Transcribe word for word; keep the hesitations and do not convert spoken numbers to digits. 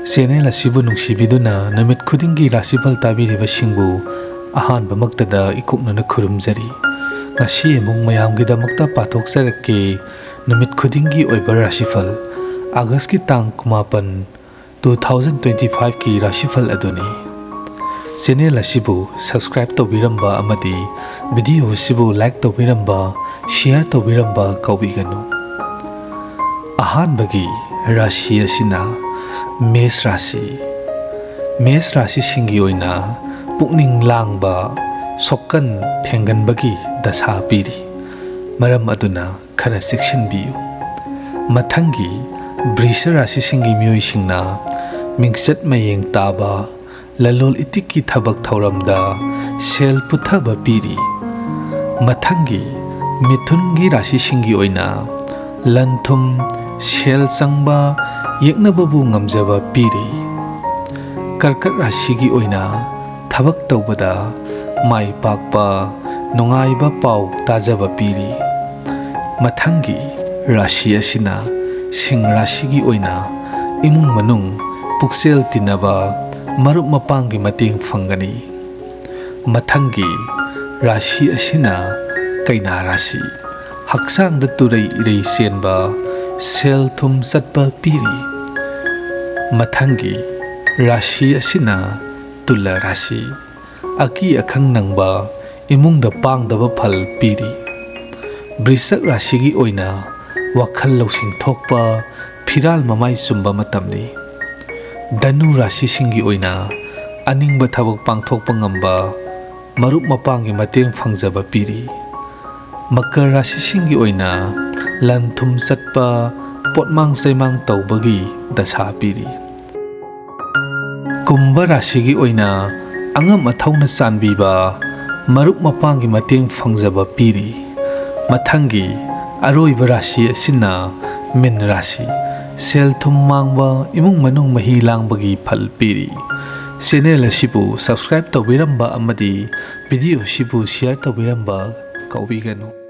Channel ꯑꯁꯤꯕꯨ ꯅꯨꯡꯁꯤꯕꯤꯗꯨꯅ ꯅꯨꯃꯤꯠ ꯈꯨꯗꯤꯡꯒꯤ ꯔꯥꯁꯤꯐꯜ ꯇꯥꯕꯤꯔꯤꯕꯁꯤꯡꯕꯨ ꯑꯍꯥꯟꯕꯃꯛꯇꯗ ꯏꯀꯣꯛꯅꯅ ꯈꯨꯔꯨꯝꯖꯔꯤ꯫ ꯉꯁꯤ ꯑꯃꯨꯛ ꯃꯌꯥꯝꯒꯤꯗꯃꯛꯇ ꯄꯥꯊꯣꯛꯆꯔꯛꯀꯦ꯫ ꯅꯨꯃꯤꯠ ꯈꯨꯗꯤꯡꯒꯤ ꯑꯣꯏꯕ ꯔꯥꯁꯤꯐꯜ, ꯑꯥꯒꯁꯀꯤ ꯇꯥꯡ ꯀꯨꯟꯃꯥꯄꯟ, two thousand twenty five ꯀꯤ ꯔꯥꯁꯤꯐꯜ ꯑꯗꯨꯅꯤ꯫ ꯆꯦꯅꯦꯜ ꯑꯁꯤꯕꯨ ꯁꯕꯁꯀ꯭ꯔꯥꯏꯕ ꯇꯧꯕꯤꯔꯝꯕ ꯑꯃꯗꯤ ꯚꯤꯗꯤꯑꯣ ꯑꯁꯤꯕꯨ ꯂꯥꯏꯛ ꯇꯧꯕꯤꯔꯝꯕ, ꯁꯤꯌꯔ ꯇꯧꯕꯤꯔꯝꯕ ꯀꯥꯎꯕꯤꯒꯅꯨ꯫ ꯑꯍꯥꯟꯕꯒꯤ ꯔꯥꯁꯤ ꯑꯁꯤꯅ ꯃꯦꯁ ꯔꯥꯁꯤ꯫ ꯃꯦꯁ ꯔꯥꯁꯤꯁꯤꯡꯒꯤ ꯑꯣꯏꯅ ꯄꯨꯛꯅꯤꯡ ꯂꯥꯡꯕ, ꯁꯣꯛꯀꯟ ꯊꯦꯡꯒꯟꯕꯒꯤ ꯗꯁꯥ ꯄꯤꯔꯤ꯫ ꯃꯔꯝ ꯑꯗꯨꯅ ꯈꯔ ꯆꯦꯛꯁꯤꯟꯕꯤꯌꯨ꯫ ꯃꯊꯪꯒꯤ ꯕ꯭ꯔꯤꯁ ꯔꯥꯁꯤꯁꯤꯡꯒꯤ ꯃꯤꯑꯣꯏꯁꯤꯡꯅ ꯃꯤꯡꯆꯠ ꯃꯌꯦꯡ ꯇꯥꯕ, ꯂꯂꯣꯜ ꯏꯇꯤꯛꯀꯤ ꯊꯕꯛ ꯊꯧꯔꯝꯗ ꯁꯦꯜ ꯄꯨꯊꯕ ꯄꯤꯔꯤ꯫ ꯃꯊꯪꯒꯤ ꯃꯤꯊꯨꯟꯒꯤ ꯔꯥꯁꯤꯁꯤꯡꯒꯤ ꯑꯣꯏꯅ ꯂꯟ ꯊꯨꯝ, ꯁꯦꯜ ꯆꯪꯕ, ꯌꯦꯛꯅꯕꯕꯨ ꯉꯝꯖꯕ ꯄꯤꯔꯤ꯫ ꯀꯔꯀꯠ ꯔꯥꯁꯤꯒꯤ ꯑꯣꯏꯅ ꯊꯕꯛ ꯇꯧꯕꯗ ꯃꯥꯏ ꯄꯥꯛꯄ, ꯅꯨꯡꯉꯥꯏꯕ ꯄꯥꯎ ꯇꯥꯖꯕ ꯄꯤꯔꯤ꯫ ꯃꯊꯪꯒꯤ ꯔꯥꯁꯤ ꯑꯁꯤꯅ ꯁꯤꯡ ꯔꯥꯁꯤꯒꯤ ꯑꯣꯏꯅ ꯏꯃꯨꯡ ꯃꯅꯨꯡ, ꯄꯨꯛꯆꯦꯜ ꯇꯤꯟꯅꯕ, ꯃꯔꯨꯞ ꯃꯄꯥꯡꯒꯤ ꯃꯇꯦꯡ ꯐꯪꯒꯅꯤ꯫ ꯃꯊꯪꯒꯤ ꯔꯥꯁꯤ ꯑꯁꯤꯅ ꯀꯩꯅꯥ ꯔꯥꯁꯤ꯫ ꯍꯛꯆꯥꯡꯗ ꯇꯨꯔꯩ ꯏꯔꯩ ꯆꯦꯟꯕ, ꯁꯦꯜ ꯊꯨꯝ ꯆꯠꯄ ꯄꯤꯔꯤ꯫ ꯃꯊꯪꯒꯤ ꯔꯥꯁꯤ ꯑꯁꯤꯅ ꯇꯨꯂꯥ ꯔꯥꯁꯤ꯫ ꯑꯀꯤ ꯑꯈꯪ ꯅꯪꯕ, ꯏꯃꯨꯡꯗ ꯄꯥꯡꯗꯕ ꯐꯜ ꯄꯤꯔꯤ꯫ ꯕ꯭ꯔꯤꯁꯛ ꯔꯥꯁꯤꯒꯤ ꯑꯣꯏꯅ ꯋꯥꯈꯜ ꯂꯧꯁꯤꯡ ꯊꯣꯛꯄ, ꯐꯤꯔꯥꯜ ꯃꯃꯥꯏ ꯆꯨꯝꯕ ꯃꯇꯝꯅꯤ꯫ ꯙꯅꯨ ꯔꯥꯁꯤꯁꯤꯡꯒꯤ ꯑꯣꯏꯅ ꯑꯅꯤꯡꯕ ꯊꯕꯛ ꯄꯥꯡꯊꯣꯛꯄ ꯉꯝꯕ, ꯃꯔꯨꯞ ꯃꯄꯥꯡꯒꯤ ꯃꯇꯦꯡ ꯐꯪꯖꯕ ꯄꯤꯔꯤ꯫ ꯃꯀꯔ ꯔꯥꯁꯤꯁꯤꯡꯒꯤ ꯑꯣꯏꯅ ꯂꯟ ꯊꯨꯝ ꯆꯠꯄ, ꯄꯣꯠꯃꯥꯡ ꯆꯩꯃꯥꯡ ꯇꯧꯕꯒꯤ ꯗꯁꯥ ꯄꯤꯔꯤ꯫ ꯀꯨꯝꯚ ꯔꯥꯁꯤꯒꯤ ꯑꯣꯏꯅ ꯑꯉꯝ ꯑꯊꯧꯅ ꯆꯥꯟꯕꯤꯕ, ꯃꯔꯨꯞ ꯃꯄꯥꯡꯒꯤ ꯃꯇꯦꯡ ꯐꯪꯖꯕ ꯄꯤꯔꯤ꯫ ꯃꯊꯪꯒꯤ ꯑꯔꯣꯏꯕ ꯔꯥꯁꯤ ꯑꯁꯤꯅ ꯃꯤꯟ ꯔꯥꯁꯤ꯫ ꯁꯦꯜ ꯊꯨꯝ ꯃꯥꯡꯕ, ꯏꯃꯨꯡ ꯃꯅꯨꯡ ꯃꯍꯤ ꯂꯥꯡꯕꯒꯤ ꯐꯜ ꯄꯤꯔꯤ꯫ ꯆꯦꯅꯦꯜ ꯑꯁꯤꯕꯨ ꯁꯕꯁꯀ꯭ꯔꯥꯏꯕ ꯇꯧꯕꯤꯔꯝꯕ ꯑꯃꯗꯤ ꯚꯤꯗꯤꯑꯣ ꯑꯁꯤꯕꯨ ꯁꯤꯌꯔ ꯇꯧꯕꯤꯔꯝꯕ ꯀꯥꯎꯕꯤꯒꯅꯨ꯫